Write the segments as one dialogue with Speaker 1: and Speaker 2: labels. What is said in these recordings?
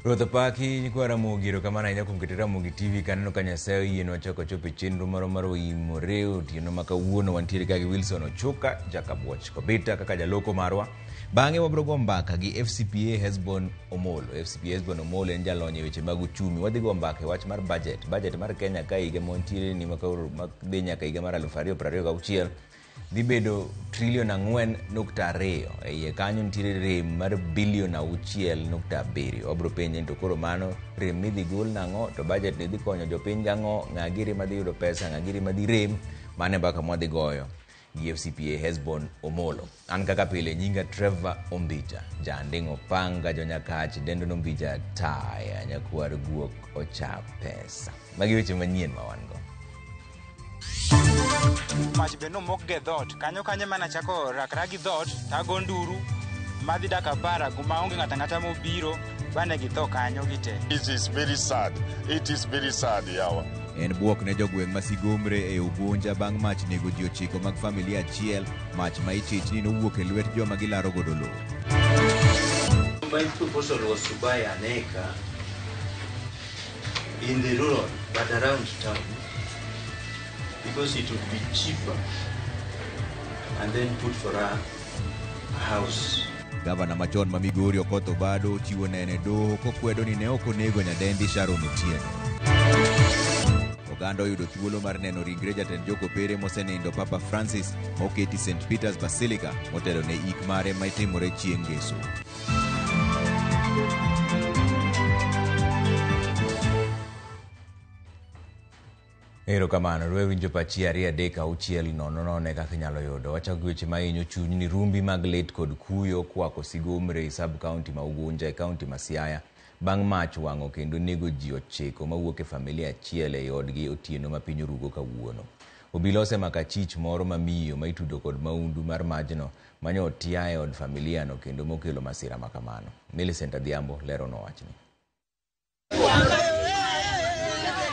Speaker 1: Ruoth opaki nyikwa Ramogi, erokamano ahinya kuom keto Ramogi TV kaneno ka Nyasaye oyienwa chako chopo e chenro marwa mar Oimore otieno ma kawuono wantiere ka gi Wilson Ochuka Jakabuoch Kobita kaka jaloko marwa. Bang'e wabiro go mbaka gi FCPA Hesbon Omolo. FCPA Hesbon Omolo en jalony e weche mag uchumi. Wadhi go mbaka e wach mar budget. Budget mar Kenya ka higa ma wantiere ni ma koro ma dhi nyaka higa mar 2026 dhi bedo trilion 4.2. E iye kanyo nitiere rem mar bilion 6.7. Wabiro penje ni to koro mano rem midhi gol nang'o to budget ni dhi konyo jopiny gang'o, ng'a giri madhi yudo pesa, ng'a giri madhi rem. Mano e mbaka mwadhi goyo gi FCPA Hesbon Omolo. An kaka pile nyinga Trevor Ombija, janding' opanga jonyakach dendo Ombija taya nyakwar guok ocha pesa. Magi weche manyien ma wan go.
Speaker 2: Mach be nomok ge dhoot. Kanyo kanyo ema nachako rakra gi dhoot, tago nduru, madhi dak apara maonge ng'ato ang'ata mobiro, bane githo kanyo gite.
Speaker 3: It is very sad. It is very sad, yawa.
Speaker 4: En bwok ne jogweng' ma Sigomre e Ugunja bang' mach nego ji 9 mag familia achiel, mach ma ichich ni nowuok e lwet joma gilaro godo lowo.
Speaker 5: My proposal was to buy an acre in the rural, but around town, because it would be cheaper, and then put for a house.
Speaker 4: Gavana machon ma Migori Okoth Obado ochiwo neno e doho kokwedo ni ne ok onego nyadendi Sharon Otieno. Oganda oyudo thuolo mar neno ringre jatend jokopere mosenindo Papa Francis ma oketi St. Peter's Basilica motelo ne ik mare ma itimore chieng' ngeso.
Speaker 1: Erokamano, dwa winjo pachi 2 3 6 0 0 kaka inyalo yudo. Wachako gi weche ma hinyo chuny ni rumbi mag lit kod kuyo kwako Sigomre e sub county ma Ugunja e county ma Siaya bang' mach wang'o kendo nego ji 9 mawuok e familia achiel ei odgi otieno ma piny orugo kawuono. Obila osemako achich moro ma miyo ma itudo kod maundu mar majno manyo otia e od familia no kendo mokelo masira ma kamano. Millicent Adhiambo leronwa wachni.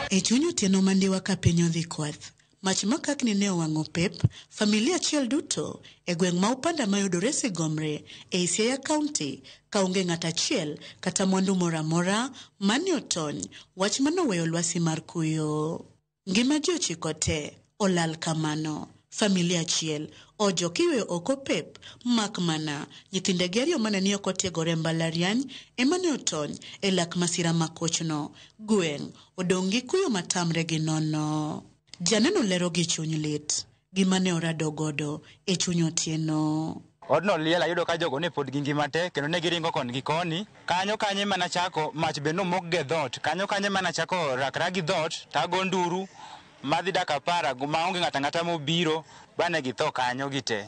Speaker 6: E chuny otieno mandiwa ka piny odhi kwath, mach makakni ne owang'o pep familia achiel duto e gweng' ma Upanda mayudore Sigomre ei Siaya County kaonge ng'at achiel kata mwandu moro amora mane otony, wach manoweyo lwasi mar kuyo. Ngima ji 9 te olal kamano. Familia achiel ojok iweyo oko pep mak mana nyithindegi 2 mane ni oko tiegore mbalariany ema ne otony e lak masira makochno. Gweng' odong' gi kuyo matamre gi nono. Janeno lero gi chuny lit gima ne orado godo e chuny otieno.
Speaker 2: Odno liel ayudo ka jogo ne pod gi ngima te kendo ne giringo koni gi koni. Kanyo kanyo ema nachako mach be nomok ge dhoot. Kanyo kanyo ema nachako rakra gi dhoot tago nduru madhi dak apara maonge ng'ato ang'ata mobiro bane githo kanyo gite.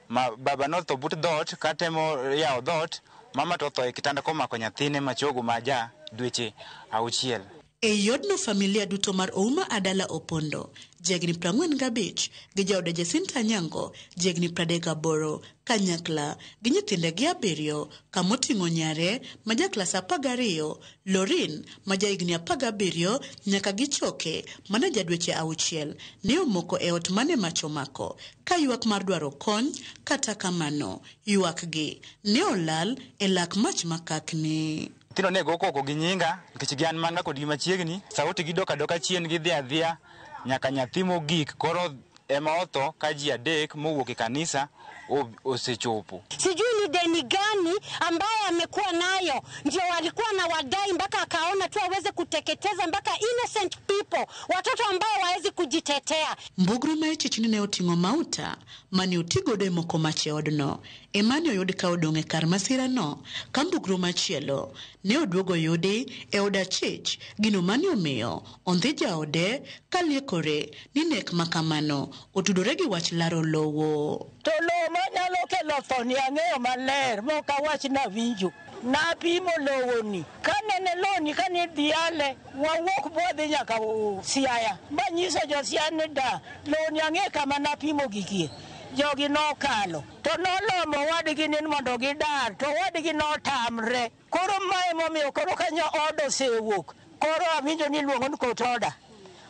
Speaker 2: Ma baba notho but dhoot katemo yawo dhoot, mama to otho e kitanda komako nyathine machogo ma ja dweche 6.
Speaker 6: E odno familia duto mar Ouma Adala Opondo, jahigni 45, gi jaode Jacinta Anyango, jahigni 38, kanyakla gi nyithindegi 7, kamoting'o nyare ma ja klas 12, Lorin ma jahigni 17, nyaka gi choke mane ja dweche 6, ne omoko e ot mane mach omako, ka ywak mar dwaro kony, kata kamano, ywakgi ne olal e lak mach makakni.
Speaker 2: Nyithindo ne go koko gi nyinga nikech gin mana kodgi machiegni, sauti gidok adoka chien gidhi adhiya nyaka nyathi mogik koro ema otho ka ji 3 mowuok e kanisa osechopo.
Speaker 7: Sijui ni deni gani ambaye amekuwa nayo ndio walikuwa na wadai mpaka akaona tu aweze kuteketeza mpaka innocent people, watoto ambao hawawezi kujitetea.
Speaker 6: Mbugru ma ichich ni ne oting'o mauta mane otigodo e moko mach e odno ema ne oyud ka odong' e kar masirano, ka mbugru machielo ne oduogo yudi e od achich, gino mane omiyo ondhi jaode kaliekore ni nek makamano otudore gi wach laro lowo.
Speaker 8: To lowo manyalo kelo tho ni ang'eyo maler mok awach nawinjo. Napimo lowoni kanene lowoni kane dhiale wawuok bwadhi nyaka Siaya manyiso jo Siaya ni da lowoni ang'e kama napimo gikie. Jogi nokalo to nolomo wadgi ni mondo gidar to wadgi notamre. Koro mae momiyo koro kanyo oda osewuok. Koro awinjo ni iluongo ni court order.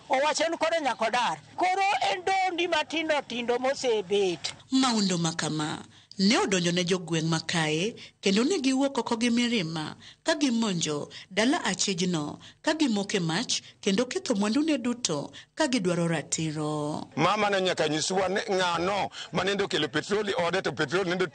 Speaker 8: Owacho ni koro nyaka odar. Koro en dondi matindo tindo mosebet.
Speaker 6: Maundo makama ne odonjo ne jogweng' ma kae kendo ne giwuok oko gi mirima ka gimonjo dala achijno ka gimoke mach kendo ketho mwandune duto ka gidwaro ratiro.
Speaker 3: Mama ne nyaka nyiswa ni ng'ano manende okelo petrol e ode to petrol nende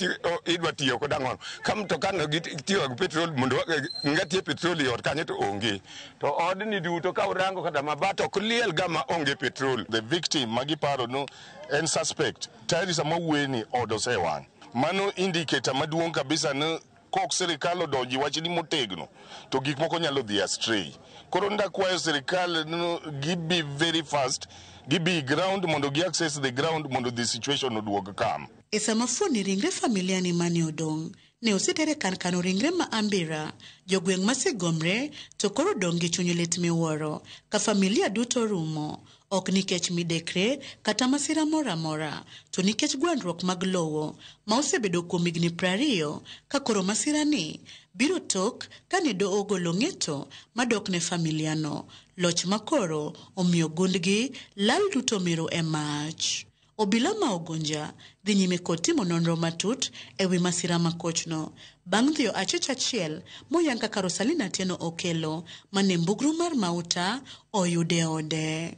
Speaker 3: idwa tiyo kod ang'ono. Ka mtoka no gitiyo gi petrol mondo ng'atie petrol e ot kanyo to onge. To odni duto ka urango kata mabat ok liel ga ma onge petrol. The victim magiparo no en suspect. Tayari sama wuoyeni od osewang'. Mano indicator maduong' kabisa ni kok sirikal odonji wachni motegno to gik moko nyalo dhi astray. Koro ndakwayo sirikal no gibi very fast, gibi ground mondo gi access the ground mondo the situation oduog kam.
Speaker 6: E sama fuoni ringre familia ni mane odong' ne osetere kar kano ringre ma Ambira, jogweng' ma Sigomre to koro dong' gi chuny lit miwuoro ka familia duto rumo, ok nikech midekre kata masira moro amora, to nikech gwandruok mag lowo ma osebedo kuom higni 20 ka koro masira ni biro tok kane doho ogolo ng'eto madok ne familia no, loch makoro omiyo gundgi lal duto miro e mach. Obila ma Ugunja dhi nyime kod timo nonro matut e wi masira makochno bang' dhiyo achich achiel moyang kaka Rosalina Atieno Okelo mane mbugru mar mauta oyude ode.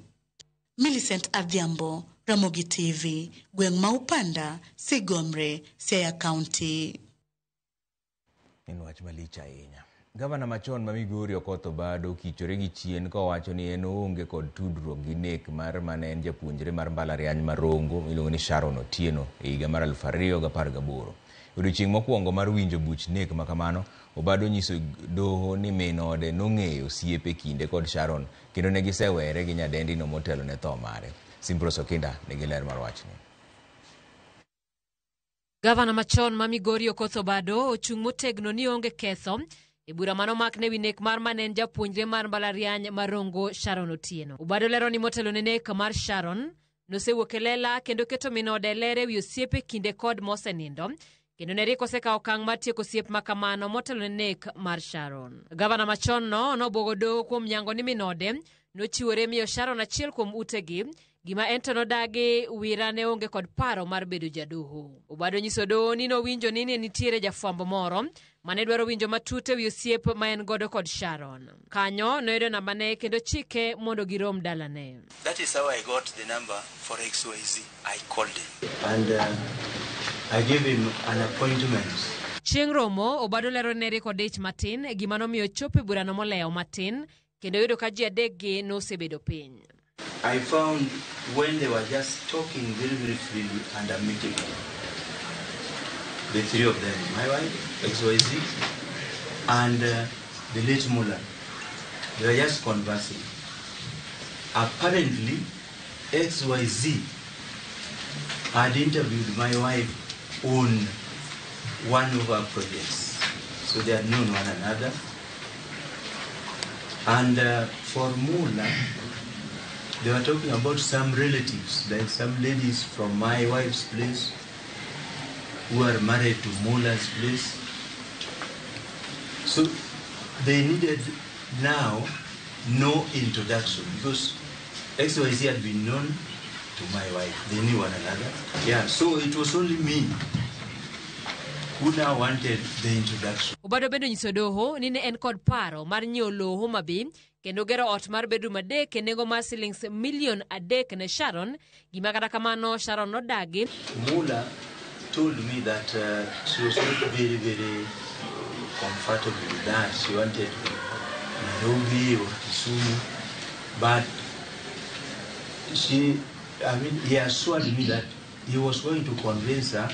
Speaker 6: Millicent Adhiambo, Ramogi TV, gweng' ma Upanda, Sigomre, Siaya County.
Speaker 1: En wach malich ahinya. Gavana machon ma Migori Okoth Obado okichore gi chien kowacho ni en oonge kod tudruok gi nek mar mane en japuonjre mar mbalariany ma Rongo miluongo ni Sharon Otieno e higa mar 2018. Odiochieng' mokwongo mar winjo buch nek ma kamano, Obado nyiso doho ni min ode nong'eyo osiep e kinde kod Sharon kendo ne gisewere gi nyadendino motelo ne tho mare. Simprose Okinda nigi ler mar wachni.
Speaker 9: Gavana machon ma Migori Okoth Obado ochung' motegno ni onge ketho e bura manomak ne wi nek mar mane en japuonjre mar mbalariany ma Rongo Sharon Otieno. Obado lero ni motelo ne nek mar Sharon nosewuok e lela kendo keto min ode ler e wi osiep e kinde kod mosenindo kendo ne rik osekawo okang' mar tieko osiep ma kamano motelo ne nek mar Sharon. Gavana machon no nobwogo doho kuom nyango ni min ode nochiwore miyo Sharon achiel kuom utegi, gima en to nodagi wira ne onge kod paro mar bedo jadoho. Obado nyiso doho ni nowinjo ni ne nitiere jafwambo moro mane dwaro winjo matut ewi osiep ma en godo kod Sharon. Kanyo noyudo nambane kendo chike mondo girom dalane.
Speaker 5: That is how I got the number for XYZ. I called him. And I gave him an appointment.
Speaker 9: Chieng' romo, Obado lero ne rik odich matin, gima nomiyo chopo e burano molewo matin, kendo yudo ka ji adekgi nosebedo piny.
Speaker 5: I found when they were just talking very, very freely and amicably. The three of them, my wife, XYZ, and the late Muller, they were just conversing. Apparently, XYZ had interviewed my wife on one of our projects. So they had known one another. And for Muller, they were talking about some relatives, like some ladies from my wife's place who are married to Muller's place. So they needed now no introduction because XYZ had been known to my wife. They knew one another. Yeah, so it was only me who now wanted the introduction.
Speaker 9: Obado bende onyiso doho ni ne en kod paro mar nyiewo lowo Homa Bay kendo gero ot mar bedroom adek e nengo mar silings milion 3 ne Sharon, gima kata kamano Sharon nodagi.
Speaker 5: Muller told me that she was not very, very comfortable with that. She wanted Nairobi or Kisumu, but he assured me that he was going to convince her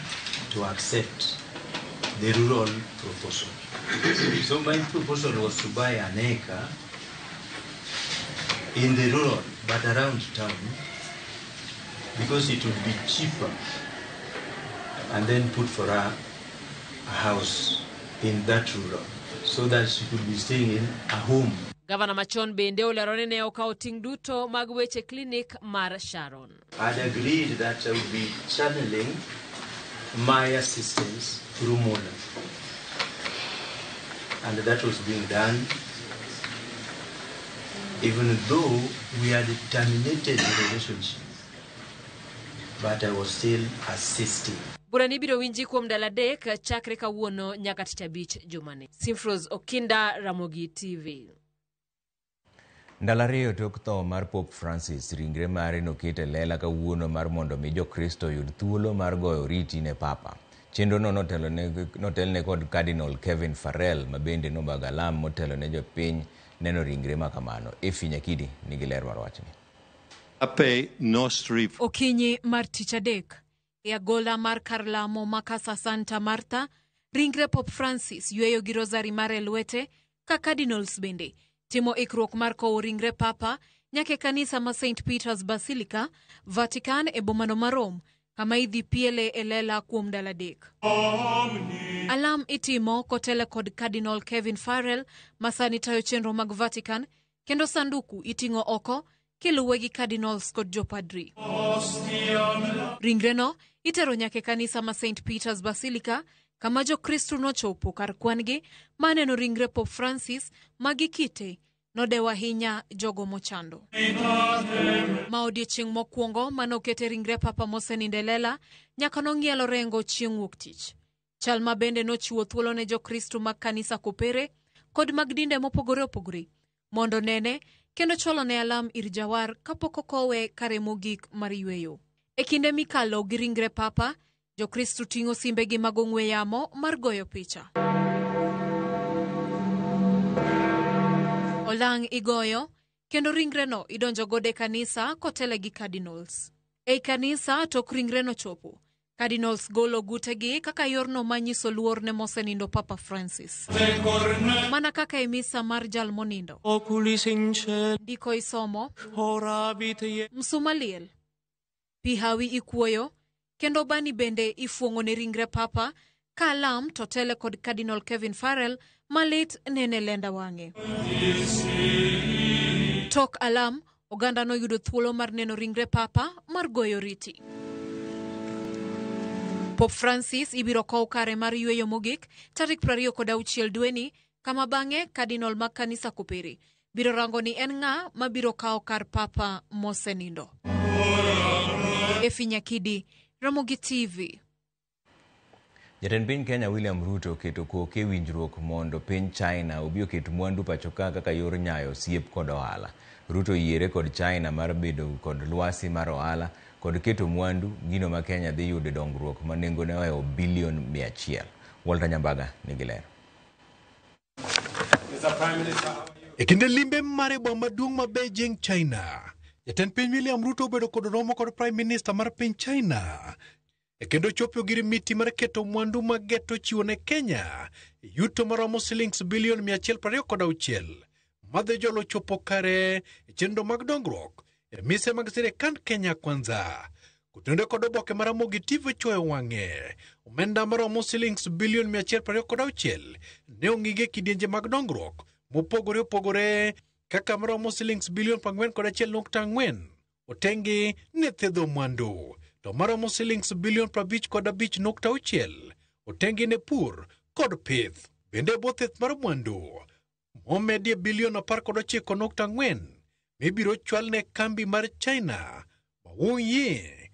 Speaker 5: to accept the rural proposal. So my proposal was to buy an acre in the rural, but around town, because it would be cheaper, and then put for her a house in that rural, so that she could be staying in a home.
Speaker 9: Gavana machon bende olero ni ne okawo ting' duto mag weche klinik mar Sharon.
Speaker 5: I'd agreed that I would be channeling my assistance through Mona. And that was being done even though we had terminated the relationship. But I was still assisting.
Speaker 9: Burani ibiro winji kuom ndalo 3 chakre kawuono nyaka tich abich jumani. Simfros Okinda, Ramogi TV.
Speaker 1: Ndalo 2 tok tho mar Pope Francis, ringre mare noket e lela kawuono mar mondo mi Jokristo oyud thuolo mar goyo oriti ne Papa. Chenrono notelne kod Cardinal Kevin Farrell ma bende nobago alam motelo ne jopiny neno ringre ma kamano. Efi Nyakidi nigi ler mar wachni.
Speaker 10: Okinyi mar tich adek, e agola mar kar lamo ma Casa Santa Marta, ringre Pope Francis yweyo gi rosari mare e lwete ka cardinals bende timo ikruok mar kowo ringre Papa nyaka e kanisa ma St. Peter's Basilica, Vatican e bomano ma Rome, kama idhi piele e lela kuom ndalo 3. Alam itimo kotele kod Cardinal Kevin Farrell ma sani tayo chenro mag Vatican, kendo sanduku iting'o oko kiluwe gi cardinals kod jopadri. Ringreno itero nyaka e kanisa ma St. Peter's Basilica, kama Jokristo nochopo kar kwan-gi maneno ringre Pope Francis ma gikite nodewo ahinya jogo mochando. Ma odiechieng' mokwongo manokete ringre Papa mosenindo e lela nyaka nong'ielo rengo chieng' wuok tich. Chal ma bende nochiwo thuolo ne Jokristo mag kanisa kopere kod mag dinde mopogore opogore mondo nene kendo chwalo ne alam ir jawar kapok okowe kare mogik mar yweyo. E kinde mikalo gi ringre Papa, Jokristo ting'o simbegi mag ong'we yamo mar goyo picha. Olang' igoyo kendo ringreno idonjo godo e kanisa kotele gi cardinals. Ei kanisa tok ringreno chopo, cardinals golo gutegi kaka yorno manyiso luor ne mosenindo Papa Francis. Mana kaka e misa mar jal monindo. Ndiko isomo, msuma liel, pi hawi ikuoyo, kendo bani bende ifuong'o ne ringre Papa ka alam to tele kod Cardinal Kevin Farrell malit nene lenda wang'e. Tok alam, oganda noyudo thuolo mar neno ringre Papa mar goyo riti. Pope Francis ibiro kow kare mar yweyo mogik tarik 26 dweni, kama bang'e Cardinal mag kanisa kopere biro rango ni en ng'a mabiro kawo kar Papa mosenindo. Efi Nyakidi, Ramogi TV.
Speaker 1: Jatend piny Kenya William Ruto oketo koke winjruok mondo piny China obi oket mwandu pacho ka kaka yor nyayo osiep kod ohala. Ruto oyiere kod China mar bedo kod lwasi mar ohala kod keto mwandu, gino ma Kenya dhi yudo dongruok ma nengone ohewo bilion 100. Walter Nyambaga nigi ler.
Speaker 11: E kinde limbe mare boma maduong' ma Beijing, China, jatend piny William Ruto obedo kod romo kod Prime Minister mar piny China e kendo chopo ogirimiti mar keto mwandu mag geto chiwo ne Kenya yuto maromo silings bilion 126 madhi jolo chopo kare e chenro mag dongruok e mise mag sirikand Kenya Kwanza. Kotenore kod oboke mar Ramogi TV chwoyo wang'e, omenda maromo silings bilion 126 ne ong'igi e kidienje mag dongruok mopogore opogore kaka maromo silings bilion 41.4 otengi ne thedho mwandu, to maromo silings bilion 55.6 otengi ne pur kod pith. Bende bo theth mar mwandu momedie bilion 19.4 mibiro chwal ne kambi mar China Wangyi,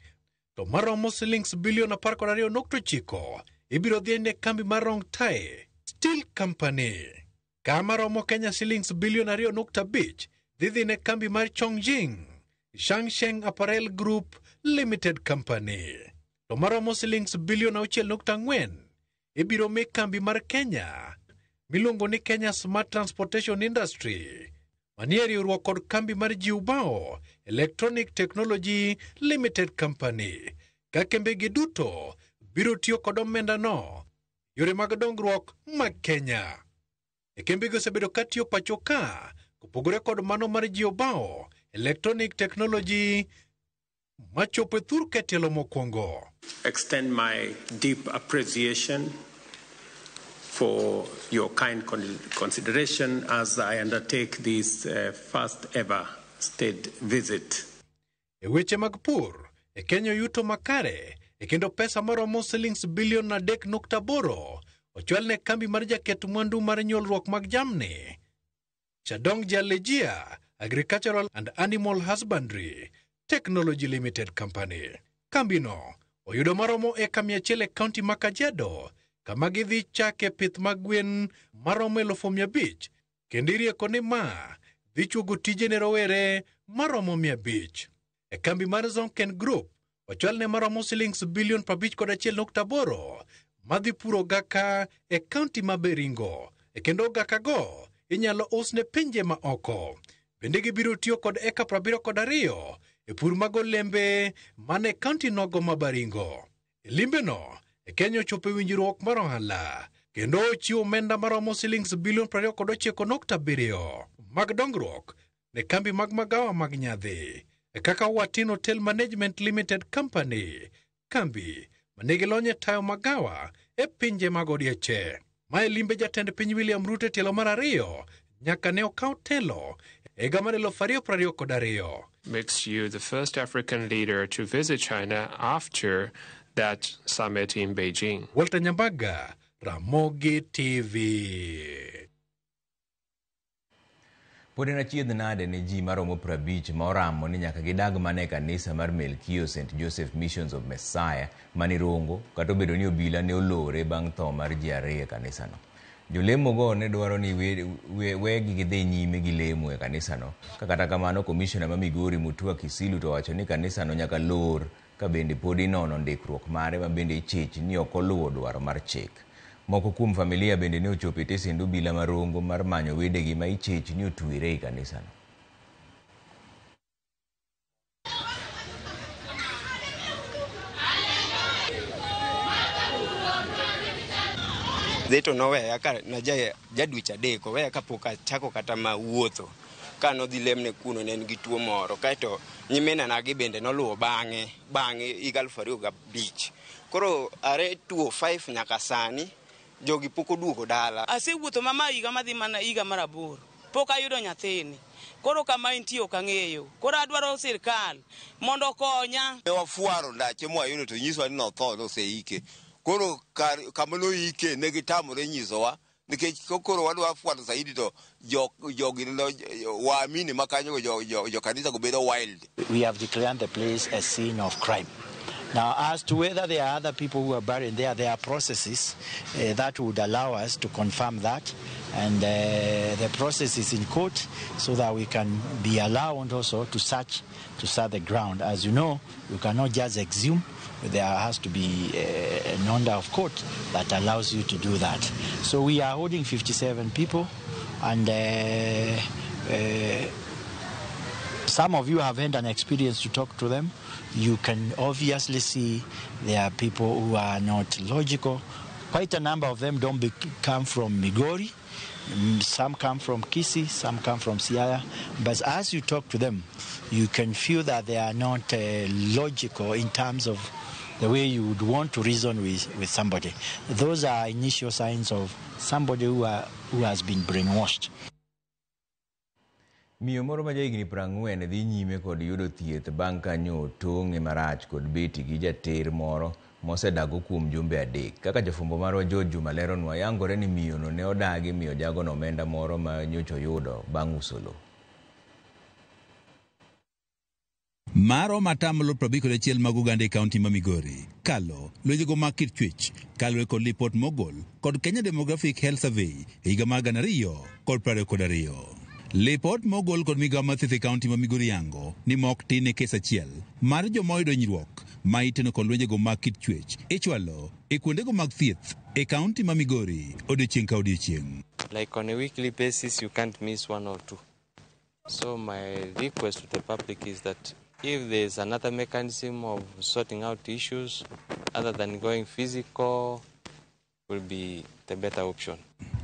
Speaker 11: to maromo silings bilion 12.9 ibiro dhi ne kambi mar Rongtai Steel Company. Kama romo Kenya silings bilion 2.5 dhi ne kambi mar Chongjing Shangsheng Apparel Group Limited Company. To maromo silings bilion 6.4 ibiro mi kambi mar Kenya miluongo ni Kenya Smart Transportation Industry manie riwruok kod kambi mar Jiubao Electronic Technology Limited Company. Ka kembegi duto biro tiyo kod omendano yore mag dongruok mag Kenya. E kembegi osebedo katiyo pacho ka kopogore kod mano mar Jiubao Electronic Technology machopo e thur ka tielo mokwongo.
Speaker 12: Extend my deep appreciation for your kind consideration as I undertake this first ever state visit.
Speaker 11: E weche mag pur, e Kenya yuto makare e kendo pesa maromo silings bilion 3.8 ochwal ne kambi mar jaket mwandu mar nyuolruok mag jamni Shandong Jialejia Agricultural and Animal Husbandry Technology Limited Company. Kambino oyudo maromo eka 100 e kaunti ma Kajiado, kama gidhi chake pith mag gwen maromo 500,000 kendo irieko ni ma dhi chuogo tije ne rowere maromo 500. E kambi mar Zonken Group ochwal ne maromo silings bilion 51.8 madhi puro ogaka e kaunti ma Baringo, e kendo ogaka go inyalo us ne pinje ma oko. Bende gibiro tiyo kod eka 72 e pur mag olembe mane kaunti nogo ma Baringo. E limbeno, e Kenya ochopo e winjruok mar ohala kendo ochiwo omenda maromo silings bilion 29.7 mag dongruok ne kambi mag magawa mag nyadhi e kaka Watin Hotel Management Limited Company, kambi manigi lony e tayo magawa e pinje mag odieche. Mae limbe jatend piny William Ruto e tielo mar ariyo nyaka ne okaw telo e higa mar 2022.
Speaker 13: Makes you the first African leader to visit China after that summit in Beijing.
Speaker 11: Walter Nyambaga, Ramogi TV.
Speaker 1: Pod en achiedh nade ne ji maromo 50 ma oramo ni nyaka gidag mana e kanisa mar Melkio St. Joseph Missions of Messiah mani Rongo, kata obedo ni obila ne olore bang' tho mar ji ariyo e kanisano. Jolemogo ne dwaro ni wegi gidhi nyime gi lemo e kanisano. Ka kata kamano, komishona ma Migori Mutua Kisilu to owacho ni kanisano nyaka lor ka bende pod inono ndikruok mare ma bende ichich ni ok oluwo dwaro mar chik. Moko kuom familia bende ne ochopo e tesend obila ma Rongo mar manyo wedegi ma ichich ni otwere e kanisano.
Speaker 14: Dhi to noweya ka na ja dweche adek, oweya kapok achako kata ma wuotho. Ka nodhi lemne kuno ne en gi tuo moro, kaeto nyiminena gi bende noluwo bang'e higa 2005. Koro are 2005 nyaka sani jogi pok oduogo dala.
Speaker 15: Asewuotho mama higa madhi mana higa mar 8, pok ayudo nyathini. Koro kama entie ok ang'eyo. Koro adwaro sirkal mondo okonya.
Speaker 16: Ne wafuaro ndache mwayudo to nyiswa ni notho noseike. Koro kama noike ne gitamore nyisowa nikech koro wadwa fwaro zaidi to jogi waamini makanyo jo kanisa go bedo wild.
Speaker 17: We have declared the place a scene of crime. Now, as to whether there are other people who are buried there, there are processes that would allow us to confirm that. And the process is in court so that we can be allowed also to search the ground. As you know, you cannot just exhume. There has to be an order of court that allows you to do that. So we are holding 57 people, and some of you have had an experience to talk to them. You can obviously see there are people who are not logical. Quite a number of them don't come from Migori. Some come from Kisii, some come from Siaya. But as you talk to them, you can feel that they are not logical in terms of the way you would want to reason with somebody. Those are initial signs of somebody who has been brainwashed.
Speaker 1: Miyo moro ma jahigni 40 dhi nyime kod yudo thieth bang' ka nyo otong'e marach kod beti gi jater moro mosedago kuom jumbe 3. Kaka jafwambo marwa George Juma leronwa, yangore ni miyono ne odagi miyo jagono omenda moro ma nyocha oyudo bang' uso lowo.
Speaker 18: Maromo atamalo 51 mag oganda e kaunti ma Migori kalo lwenjego mag kit chwech kaluwore kod lipot mogol kod Kenya Demographic Health Survey e higa mar 2022. Lipot mogol kod migawo mar thieth e kaunti ma Migori yango ni mok tin e kes achiel mar joma oyudo hinyruok ma iteno kod lwenjego mag kit chwech ichwalo e kuondego mag thieth e kaunti ma Migori odiochieng' ka odiochieng'.
Speaker 19: Like on a weekly basis you can't miss one or two. So my request to the public is that if there's another mechanism of sorting out issues other than going physical, will be the better option.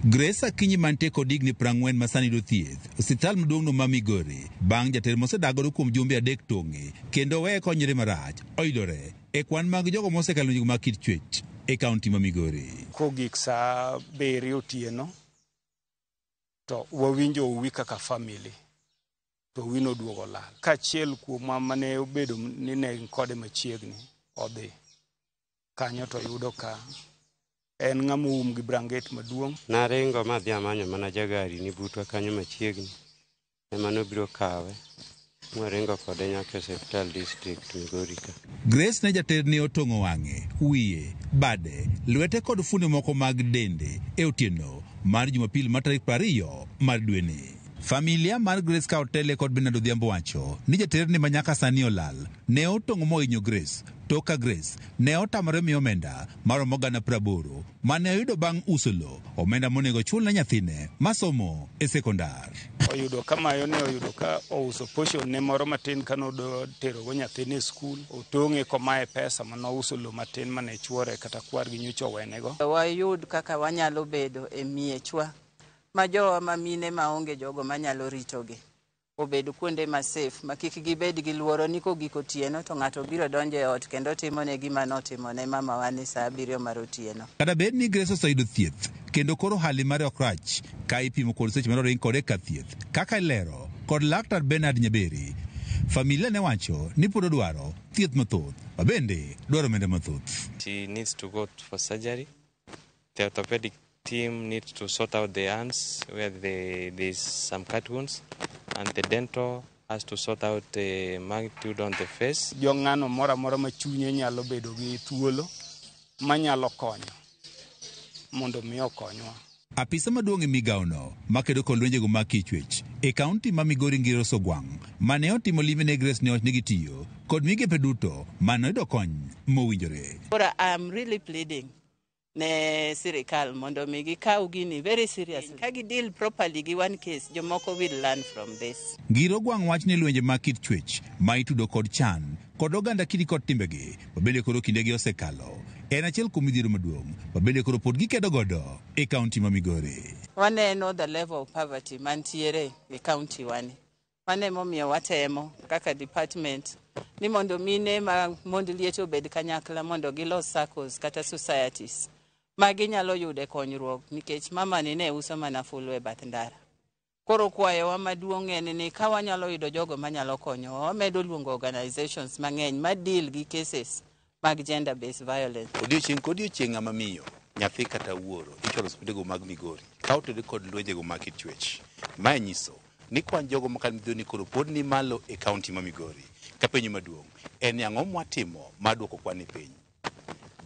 Speaker 18: Grace Akinyi mantie kod higni 40 masani yudo thieth osiptal maduong'no ma Migori bang' jater mosedagodo kuom jumbe 3 tong'e kendo weye konyre marach oyudore e kwan mag jogo mosekalo lwenjego mag kit chwech. e kaunti ma Migori.
Speaker 20: Kogik saa 7 otieno to wawinjo uwi kaka family to uwi noduogo lal. Kachiel kuomwa mane obedo ni ne kode machiegni odhi kanyo to yudo ka en ng'ama oum gi branget maduong'.
Speaker 19: Naringo madhi amanyo mana jagari ni butwa kanyo machiegni ema nobiro kawe. Mwaringo kode nyaka e osiptal district Migori ka.
Speaker 18: Grace ne jaterni otong'o wang'e, wiye, bade, lwete kod fuonde moko mag dende e otieno mar Jumapil mar tarik 20 mar dweni. Familia mar Grace ka otele kod Bernard Odhiambo wacho ni jaterni ma nyaka sani olal ne otong'o mohinyo Grace to ka Grace ne otamore miyo omenda maromo 80,000 mane oyudo bang' uso lo, omenda monego chul ne nyathine masomo e sekondar.
Speaker 20: Oyudo ka mayo ne oyudo ka ouso portion ne moro matin kano terogo nyathine e skul, otong'e komaye pesa manouso lo matin mane chuore kata kwargi nyocha owenego.
Speaker 21: Wayud kaka wanyalo bedo e miechwa ma jowa ma mine maonge jogo manyalo ritogi obed kuonde ma safe ma kik gibed gi luoro ni kogik otieno to ng'ato biro donjo e ot kendo timone gima notimone mamawa ni saa 7 mar otieno.
Speaker 18: Kata bed ni Grace oseyudo thieth kendo koro hali mare ok rach ka ipimo kod seche manoring kode ka thieth kaka ilero kod laktar Bernard Nyaberi. Familia ne wacho ni pod odwaro thieth mathoth ma bende dwaro omenda mathoth.
Speaker 19: She needs to go for surgery. The orthopedic team needs to sort out the hands where there's some cut wounds, and the dental has to sort out the magnitude on the face.
Speaker 20: Jo ng'ano moro amora ma chunye nyalo bedo gi thuolo manyalo konyo mondo mi okonywa.
Speaker 18: Apisa maduong' e migawono makedo kod lwenjego mag kichwech e kaunti ma Migori Ngiro Sogwang' mane otimo limbe ne Grace ne owacho ni gitiyo kod migepe duto mane oyudo kony mowinjore.
Speaker 21: Koro I'm really pleading ne sirikal mondo mi gikaw gini very seriously. Ka gi deal properly gi one case, jomoko will learn from this.
Speaker 18: Ngiro Gwang' wach ni lwenje mag kit chwech ma itudo kod chan kod oganda kidi kod timbegi ma bende koro kindegi osekalo en achiel kuom midhiero maduong' ma bende koro pod gikedo godo e kaunti ma Migori.
Speaker 21: Waneno the level of poverty mantiere e kaunti wani. Mano emomiyo watemo kaka department ni mondo mine ma mond liete obed kanyakla mondo gilos SACCOs kata societies ma ginyalo yude konyruok nikech mama ni ne uso mana fulu e bath ndara. Koro kwayowa maduong' en ni ka wanyalo yudo jogo manyalo konyowa, wamedo luongo organizations mang'eny ma deal gi cases mag gender based violence.
Speaker 18: Odiochieng' ka odiochieng' ng'ama miyo, nyathi kata wuoro ichwalo osiptendego mag Migori ka otudore kod lwenjego mag kit chwech. Mae nyiso ni kwan jogo makalo midhiero ni koro pod ni malo e kaunti ma Migori. Ka penjo maduong' en ni ang'o mwatimo mar duoko kwan ni piny?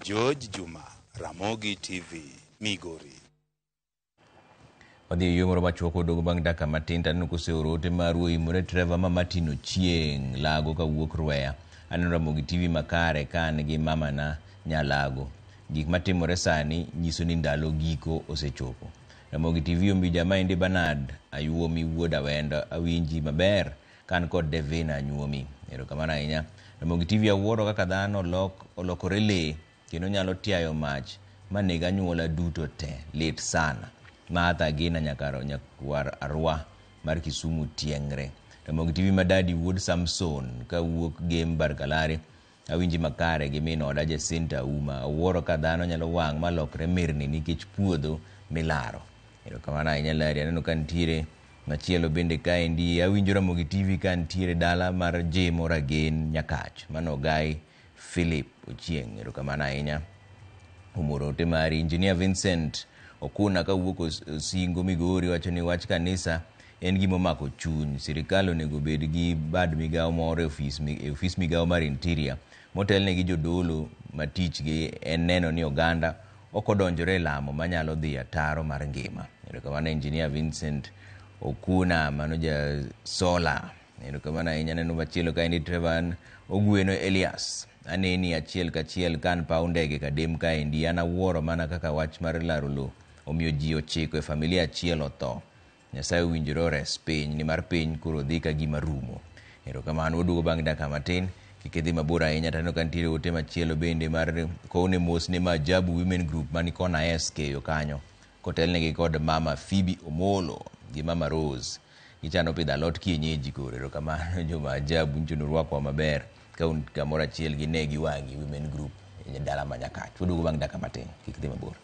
Speaker 18: George Juma, Ramogi TV, Migori.
Speaker 1: Wadhi e yo moro machuok waduogo bang' dakika matin to aneno koseoro ote maru oimore Trevor ma Martin Ochieng' Lago kawuok Rweya. Aneno Ramogi TV makare ka an gi mamana Nyalago. Gik matimore sani nyiso ni ndalo giko osechopo. Ramogi TV Ombija maendi Bernard Ayuomi wuod Awendo awinji maber ka an kod Devina Anyuomi. Erokamano ahinya. Ramogi TV awuoro kaka dhano olokore lee kendo nyalo tiayo mach maneg anyuola duto te. Lit sana. Martha Agina nyakwar Arwa mar Kisumu Tieng're. Ramogi TV Madadi wuod Samson kawuok Gem Barkalari awinji makare gi min oda Jacinta Auma. Awuoro ka dhano nyalo wang' malokre mirni nikech puodho milaro. Erokamano ahinya Larry. Aneno ka nitiere machielo bende kaendi. Awinjo Ramogi TV ka nitiere dala mar Jimo Ragen Nyakach. Mano Ogai Philip Ochieng'. Erokamano ahinya. Omoro ote mari. Engineer Vincent Okuna kawuok Osingo Migori wacho ni wach kanisa en gima omako chuny. Sirikal onego bed gi bad migawo moro e ofis migawo mar Interior motelne gi jodolo ma tichgi en neno ni oganda ok odonjore e lamo manyalo dhi ataro mar ngima. Erokamano Engineer Vincent Okuna, mano ja sola. Erokamano ahinya. Neno machielo kaendi Trevor Ogweno Elias. Aneni achiel kachiel kan paw ndege Kadem kaendi. An awuoro mana kaka wach mar laro lo omiyo ji 9 e familia achiel otho. Nyasaye owinjore ores piny nimar piny koro dhi ka gima rumo. Erokamano. Waduogo bang' dakika matin. Kik idhi mabor ahinya. Taneno ka nitiere ote machielo bende mar kowne mos ne Maajabu Women Group mani kona S keyo kanyo. Kotelnegi kod Mama Phoebe Omolo gi Mama Rose. Gichano pidho alot kienyeji koro. Erokamano jo Maajabu nyocha nurwakwa maber ka un kamoro achiel gi Ne gi Wang'i Women Group. e dala ma Nyakach. Waduogo bang' dakika matin, kik dhi mabor.